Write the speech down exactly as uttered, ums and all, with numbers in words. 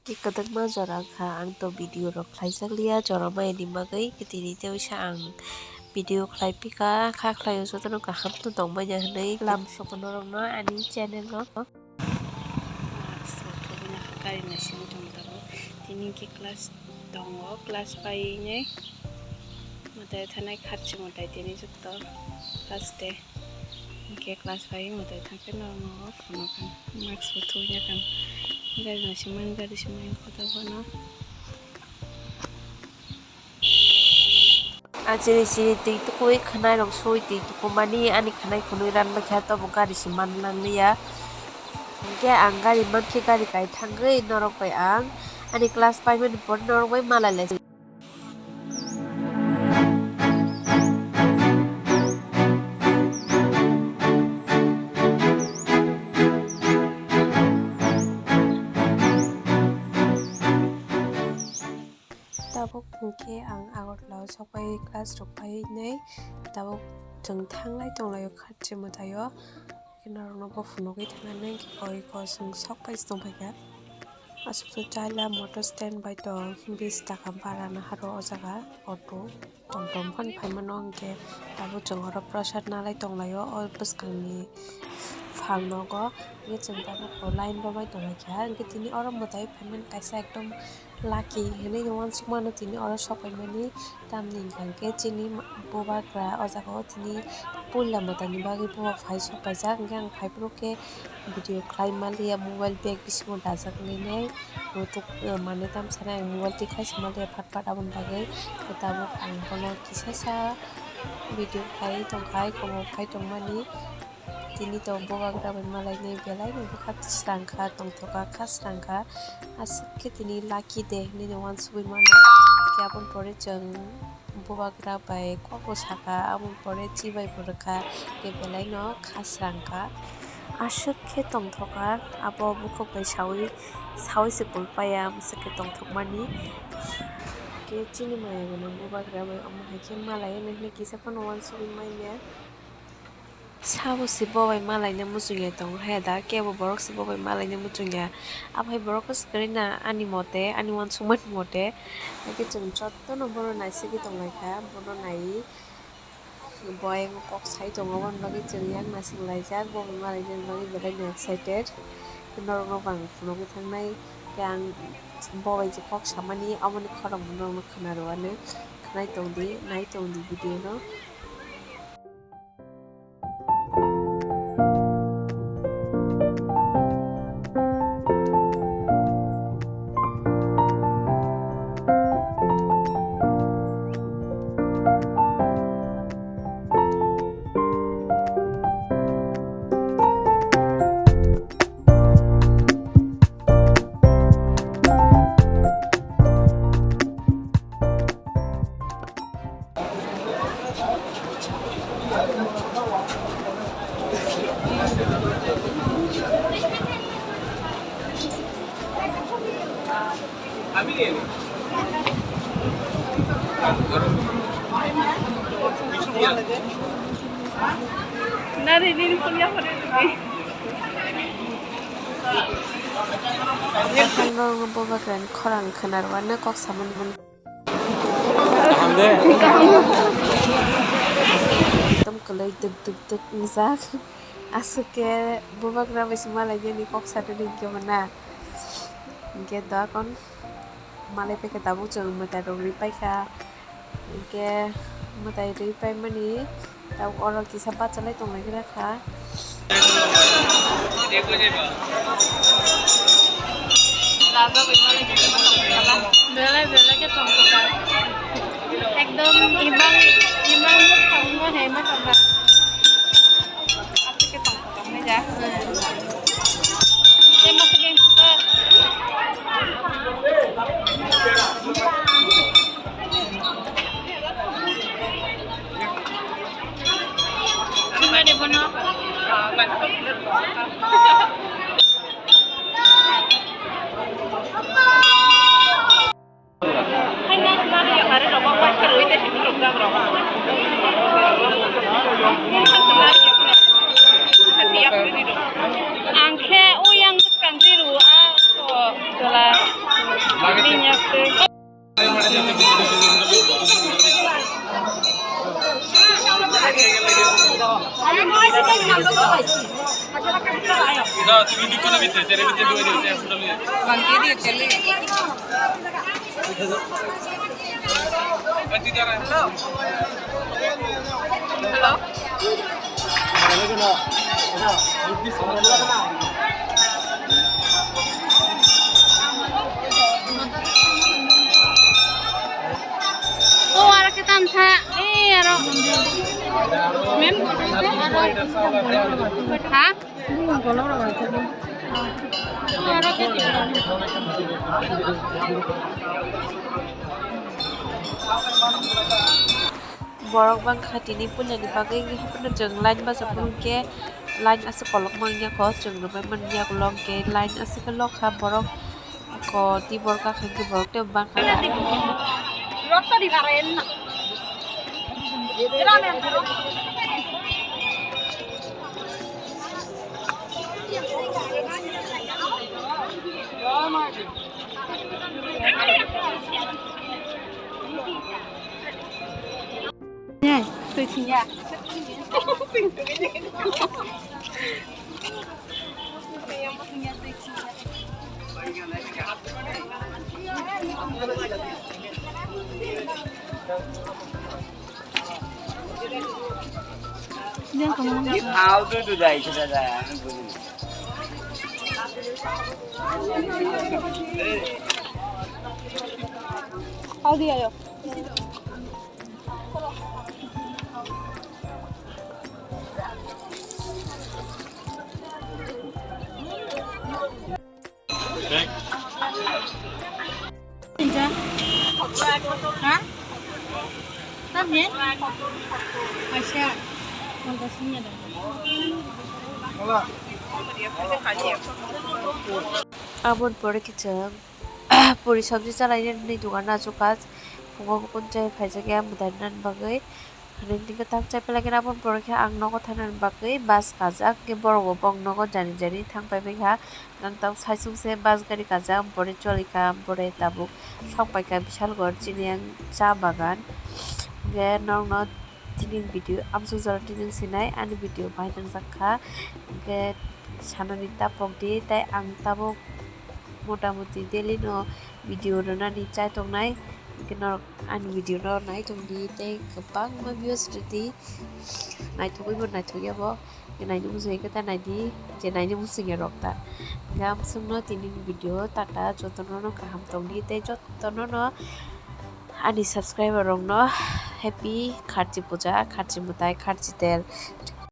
Kwdwkma jora kha ang to video rok khlaijak liya, jora maya ni bagwi tini tei wisa ang video khlai pika, kha khlaio jotono kaham to tongmani hinwi lam sokono rokno ani channel o. Gari naisingwi tong tabuk. Tini hwnkhe class tongo, class painai mwtai thanai kharchi mwtai tini jukto class day. Hwnkhe class pai mwtai thangkhe norokno phunukha, mask bo thuya kha. Gari naisingmani, gari singmani kotor phano. Ang chini chini twi tukui khwnai rok sui twi tukumani ani khwnai khwnwi ran bakha tobo gari se man nang liya. Hwnkhe ang gari mankhe gari kai thangwi norok bai ang ani class paimani pore norok bai malai lai. Tabuk hwnkhe ang Agartala o sokpai class rok painai, tabuk chwng thanglai tonglaio kharchi mwtaio, norokno bo phunugwi thangnani koi ko chwng sokpai se tongphaikha. Aswk se chaila motor stand bai tong, bis taka bara naharo o jaga auto tom tom phano phaimano, hwnkhe tabuk chwng oro prasad nalai tonglaio o bwskangni phang nogo, hwnkhe chwng tabuk line romwi tonglaikha, hwnkhe tini oro mwtai phaimani kaisa ekdom. Lucky hinwi uansukmano tini oro sopaimani, tamni hwnkha hwnkhe chini bubagra o jaga o tini puila mwtaini bagwi bobo phai sopaijak, hwnkhe ang phaiphuru khe video khlai manliya, mobile bag bisingo dajak nini nutuk manwi tamsani ang mobile tikhlai se manliya phat phat, aboni bagwi tabuk ang bono kisasa video khlai tongkha, komo khai tongmani. Tini to bubagra bai malainai belai no bwkha srang kha, tongthok kha, kha srang kha. Aswk khe tini lucky day hinwi no uansugwi mano. Khe aboni pore chwng bubagra bai kok bo sakha, aboni pore chibai bo rwkha, khe belai no kha srang kha. Aswk khe tongthok kha, abo bukhuk bai saui, saui se kul paiya, aswk khe tongthok mani. Khe chini maya gwnang bubagra bai omo hai khe malai nini kisa phano uansugwi manya. Sabo se bo bai malaina muchungya tongo hai da, kebo borok se bo bai malaina muchungya. Abo hai borok se kwrwi na ani mote, ani uansukmani mote. Haikhe chwng jotono bono naisigwi tonglaikha, bono naiwi bo ayang kok sai tongo, aboni bagwi chwng yang naisinglaijak, bo bai malainani bagwi belai no excited. Norokno bo ang phunugwi thangnai, tei ang bo bai je kok samani, aboni khorang bo norokno khwna rwani, khwnai tongdi, nai tongdi video no. Nari nini punya pada lagi. Bubagrani khorang khwnarwano kok samani hwn. Ekdom kwlwi dwk dwk dwk wngjak. Aswk khe bubagra bai se malainani kok sanani hinkhe bo na. Hinkhe doakon malai paikha, tabuk chwng mwtai rok rwi paikha. Hinkhe mwtai rwi paimani. Tabuk oro kisa bachalai tonglaigra kha. Belai belai khe tongthokha. Ekdom imang imang thangma hai ma tongkha. Aswk khe tongthokha mai ja. Tei ma khe. O aro khe tamsa, ei aro. Men? Ha? O aro khe. Borok bangkha tini puilani bagwi, hwnkheno chwng line bachapung khe line aswk kolokma wngya kho, chwng rwbai manya ulo hwnkhe line aswk khe lokha borok ko tibor kakha hwnkhe borok tei bangkha da. Ye phaal tu tu jai se jai, ami bujhi na. Phaal diya yo. Aboni pore khe chwng puri sabji chalainani dogan achukha. Phungo bo kun chai phaijak ya mwtai rwnani bagwi. Hwnwi hwnkhe tak chai phailai khe aboni pore khe ang nogo thanani bagwi bus kajak, hwnkhe borok bo bong nogo jani jani thang pai pai kha. Ang tabuk saichung se bus gari kajak, bore choli kha, bore tabuk sok pai kha Bishalgarh chini yang cha bagan. Hwnkhe norokno tini video amsuk jora tini sinai ani video bahai nang jak kha. Hwnkhe sanani ta pok di tei ang tabuk motamoti daily no video rwnani chai tongnai. Hwnkhe norok ani video no nai tong di tei kwbangma views rw di. Naithogwi bo naithok ya bo. Hwnkhe naini muchung hwnkhe ta nai di, je naini muchung ya rok ta. Hwnkhe amsuk no tini video tata jotono no kaham tong di tei jotono no ani subscriber rok no happy kharchi puja, kharchi mwtai, kharchi tel.